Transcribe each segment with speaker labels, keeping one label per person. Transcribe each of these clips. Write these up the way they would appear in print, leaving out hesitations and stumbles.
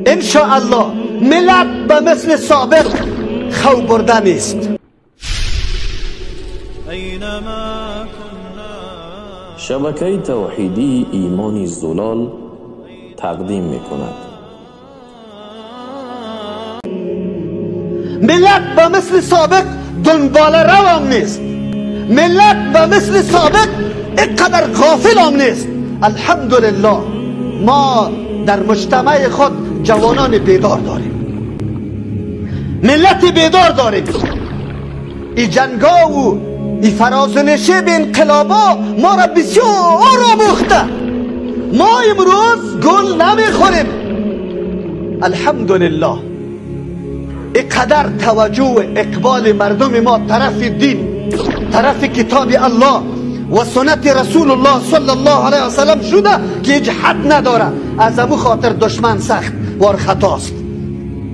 Speaker 1: انشاءالله ملت به مثل سابق خو برده نیست.
Speaker 2: شبکه توحیدی ایمانی زلال تقدیم میکند.
Speaker 1: ملت به مثل سابق دنبال روام نیست. ملت به مثل سابق اینقدر غافل هم نیست. الحمدلله ما در مجتمع خود جوانان بیدار داریم، ملت بیدار داریم. ای جنگا و ای فراز و نشیب انقلابا ما را بسیار آموخته. ما امروز گل نمیخوریم. الحمدلله اینقدر توجه و اقبال مردم ما طرف دین، طرف کتاب الله و سنت رسول الله صلی الله علیه وسلم شده که هیچ حد نداره. از امو خاطر دشمن سخت وار خطاست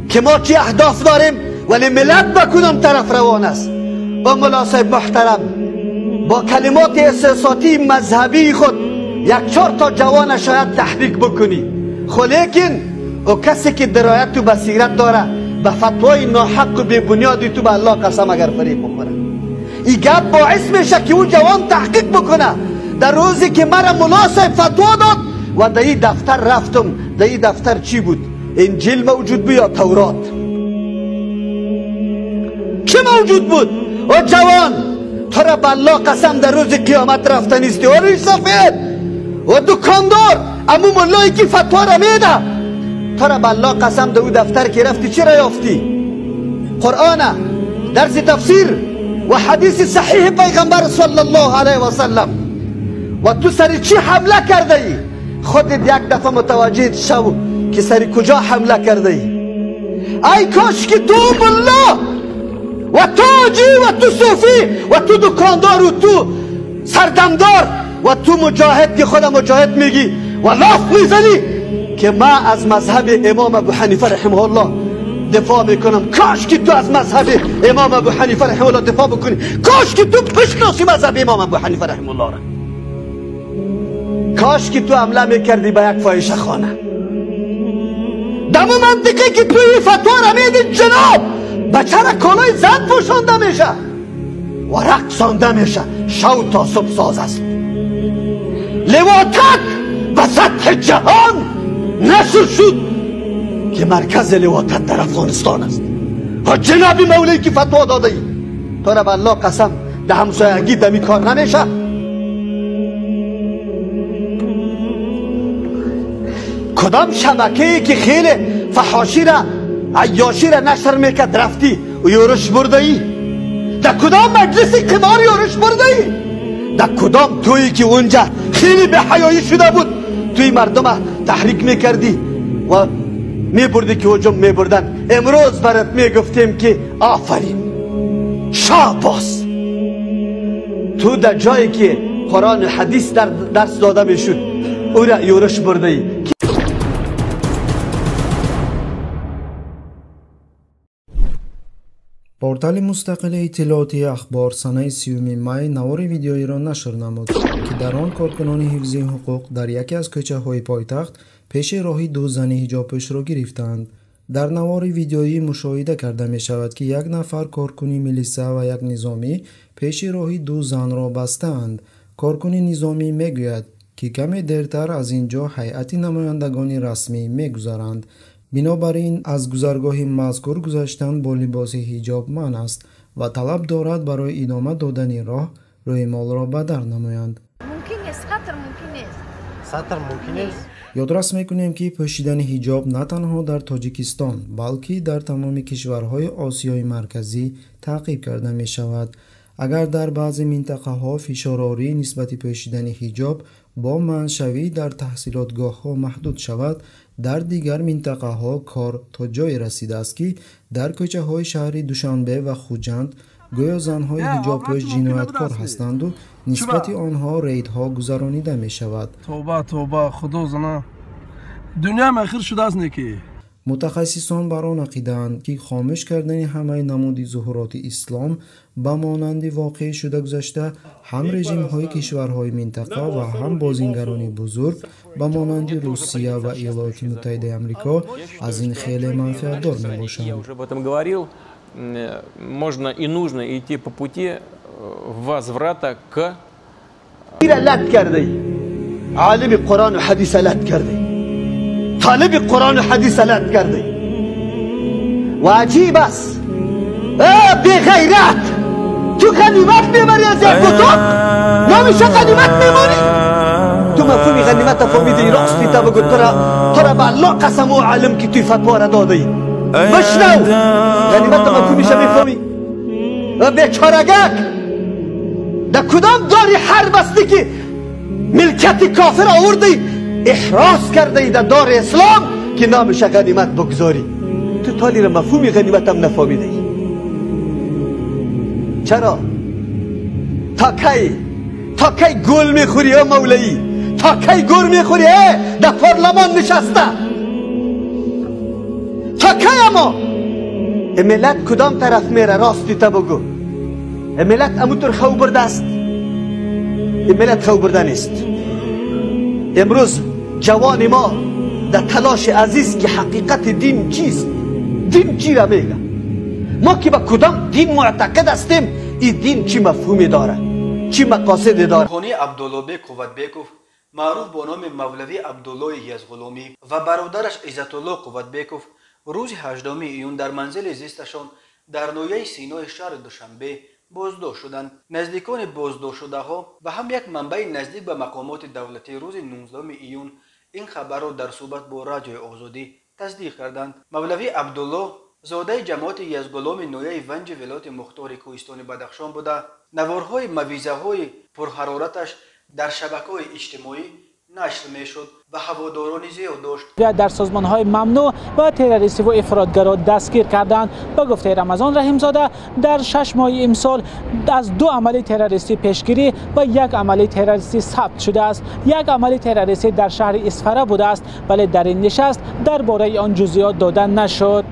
Speaker 1: که ما چی اهداف داریم ولی ملت به کدام طرف روان است. با ملا صاحب محترم با کلمات احساساتی مذهبی خود یک چهار تا جوان شاید تحریک بکنی، خو لیکن او کسی که درایت و بصیرت داره به فتوای ناحق و بی بنیادی تو به الله قسم اگر فریب بخوره، این گپ باعث میشه که او جوان تحقیق بکنه. در روزی که مرا ملا صاحب فتوا داد و در این دفتر رفتم، در این دفتر چی بود؟ انجیل موجود بود یا تورات؟ چه موجود بود؟ او جوان تو را به الله قسم در روز قیامت رفته نیستی. و ریش سفید و دکاندار امو ملایی که فتوا را میده، تو را به الله قسم در او دفتر که رفتی چی را یافتی؟ قرآن، درس تفسیر و حدیث صحیح پیغمبر صلی الله علیه و سلم. و تو سر چی حمله کرده ای؟ خودت یک دفعه متوجه شو که سر کجا حمله کرده ای. ای کاش که تو ملا و تو حاجی و تو صوفی و تو دکاندار و تو سردمدار و تو مجاهد که خود مجاهد میگی و لاف میزنی که ما از مذهب امام ابو حنیفه رحمه الله دفاع میکنم. کاش که تو از مذهب امام ابو حنیفه رحمه الله دفاع بکنی. کاش که تو بشناسی مذهب امام ابو حنیفه رحمه الله را. کاش که تو حمله میکردی به یک فاحشه خانه. دمو منطقه که توی فتوا را میدی جناب، بچه را کالای زن پوشانده میشه و رقصانده میشه، شو تا صبح ساز است. لواطت به سطح جهان نشر شد که مرکز لواطت در افغانستان است. ها جناب مولوی که فتوا داده ای، تو را به الله قسم در همسایگی دمی کار نمیشه. کدام شبکه که خیلی فحاشی را عیاشی را نشر میکرد رفتی و یورش برده ای؟ در کدام مجلس قمار یورش برده ای؟ در کدام تویی که اونجا خیلی به حیایی شده بود توی مردم تحریک میکردی و میبردی که هجوم میبردن؟ امروز برات میگفتیم که آفرین، شاباس، تو در جایی که قرآن و حدیث در درس داده میشد او را یورش برده ای.
Speaker 3: Портали мустақили иттилоотии Ахбор санаи 30 май навори видеоиро нашр намуд, ки дар он коркунони ҳифзи ҳуқуқ дар яке аз кӯчаҳои пойтахт пеши роҳи ду зани ҳиҷобпӯшро гирифтаанд. Дар навори видеоӣ мушоҳида карда мешавад, ки як нафар коркуни милиса ва як низомӣ пеши роҳи ду занро бастаанд. Коркуни низомӣ мегӯяд, ки каме дертар аз ин ҷо ҳайати намояндагони расмӣ мегузаранд. Бинобар ин аз гузаргоҳи мазкур гузаштан бо либоси ҳиҷоб манъ аст ва талаб дорад барои идома додани роҳ рӯймолро ба дар намоянд. Ёдрас мекунем, ки пӯшидани ҳиҷоб на танҳо дар Тоҷикистон, балки дар тамоми кишварҳои Осиёи Марказӣ таъқиб карда мешавад. Агар дар баъзе минтақаҳо фишорорӣ нисбати пӯшидани ҳиҷоб бо манъшавӣ дар таҳсилотгоҳҳо маҳдуд шавад, дар дигар минтақаҳо кор то ҷое расидааст, ки дар кӯчаҳои шаҳри Душанбе ва Хуҷанд гӯё занҳои ҳиҷобпӯш ҷинояткор ҳастанду нисбати онҳо рейдҳо гузаронида мешавад.
Speaker 4: Тоба, тоба, худо зана. Дунё махир шудааст неки.
Speaker 3: Мутахассисон бар он ақидаанд, ки хомӯш кардани ҳамаи намуди зуҳуроти ислом ба монанди воқеъ шуда гузашта ҳам режимҳои кишварҳои минтақа ва ҳам бозингарони бузург ба монанди Русия ва Иёлоти Муттаҳидаи Амрико аз ин хеле манфиатдор мебошанд.
Speaker 4: Можно и нужно идти по пути возврата к
Speaker 1: لط کرده، عالم قرآن و حدیث لط کرده، طالب قرآن و حدیث لط کرده. و عجیب است بی غیرت، تو غنیمت میبری از یک اتاق، نمیشه غنیمت میبری. تو مفهوم غنیمت فهمیدی؟ راستی تا بگو ترا به الله قسم و عالم که توی فتوا را دادی. بشنو، غنیمت مفهومش میفهمی؟ بیچارگک در کدام داری حرب هستی که ملکت کافر آوردی احراز کرده ای در دار اسلام که نامش غنیمت بگذاری؟ تو تالی را مفهوم غنیمت هم نفهمیده ای. چرا؟ تا کی گل میخوری ها مولایی؟ تا کی گل میخوری در پارلمان نشسته؟ تا کی؟ اما ملت کدام طرف میره؟ راستی تا بگو. ملت اموتر خو برده است. ملت خو برده نیست. امروز جوان ما در تلاش عزیز که حقیقت دین چیست، دین چی را میگه، ما که به کدام دین معتقد هستیم، این دین چی مفهومی داره، چی مقاصدی داره.
Speaker 5: خانه عبدالله قوتبekov معروف با نام مولوی عبدالله یزغلامی و برادرش عزتالله قوتبekov روز 18 июн در منزل زیستشان در ناحیه سینای شهر دوشنبه боздошт шуданд. Наздикони боздоштшудаҳо ва ҳам як манбаи наздик ба мақомоти давлатӣ рӯзи 19 июн ин хабарро дар суҳбат бо радиои Озодӣ тасдиқ карданд. Мавлавӣ Абдуллоҳ зодаи ҷамоати Язгуломи ноҳияи Ванҷи вилояти Мухтори Кӯҳистони Бадахшон буда, наворҳои мавизаҳои пурҳарораташ дар шабакаҳои иҷтимоӣ нашр мешуд ва ҳаводорони зиёд дошт.
Speaker 6: Дар созмонҳои мамнӯъ ва террористӣ ва ифротгаро дастгир карданд. Ба гуфтаи Рамазон Раҳимзода, дар 6 моҳи имсол аз 2 амали террористӣ пешгирӣ ва 1 амали террористӣ сабт шудааст. 1 амали террористӣ дар шаҳри Исфара будааст, вале дар ин нишаст дар бораи он ҷузъиёт дода нашуд.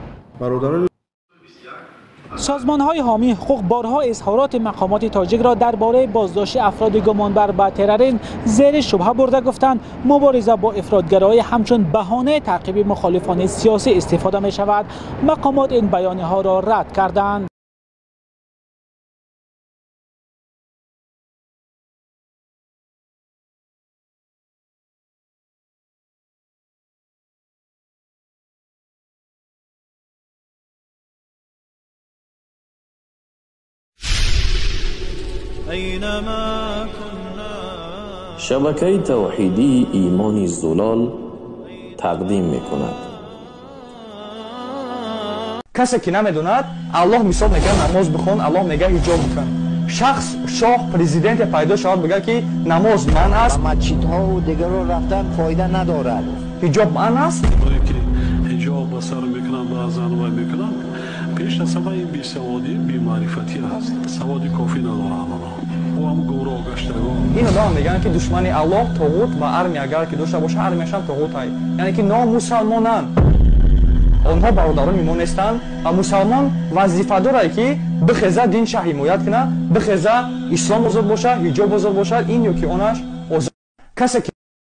Speaker 6: Созмонҳои ҳомии ҳуқуқ борҳо изҳороти мақомоти тоҷикро дар бораи боздошти афроди гумонбар ба терроризм зери шубҳа бурда гуфтанд мубориза бо ифротгароӣ ҳамчун баҳонаи таъқиби мухолифони сиёсӣ истифода мешавад. Мақомот ин баёниҳоро рад карданд.
Speaker 2: Шабакаи тавҳидии Имони Зулол тақдим мекунад.
Speaker 7: Касе ки намедонад, Аллоҳ мисол мегӯяд намоз бихон, Аллоҳ мегӯяд ҳиҷоб бикун. Шахс, шоҳ, президенте пайдо шавад бигӯяд ки намоз манъ аст,
Speaker 8: масҷидҳову дигарро рафтан фоида надорад.
Speaker 7: Ҳиҷоб манъ аст.
Speaker 9: Ки ҳиҷоб ба сар мекунанд, баъзан вай мекунанд, пеш аз ҳама ин бесаводӣ, бемаърифатӣ аст. Саводи кофӣ надоранд онҳо. Ӯ ҳам гумроҳ гаштагон.
Speaker 7: Ин одам мегӯянд ки душмани Аллоҳ тоғут ва армия агар ки дошта бошад, армияшам тоғут ай. Яъне ки номусалмонанд. Онҳо бародарони мо нестанд ва мусалмон вазифа дорад ки бихеза динша ҳимоят кунад, бихеза ислом озод бошад, ҳиҷоб озод бошад, ин ё ки онаш озод. Касе ки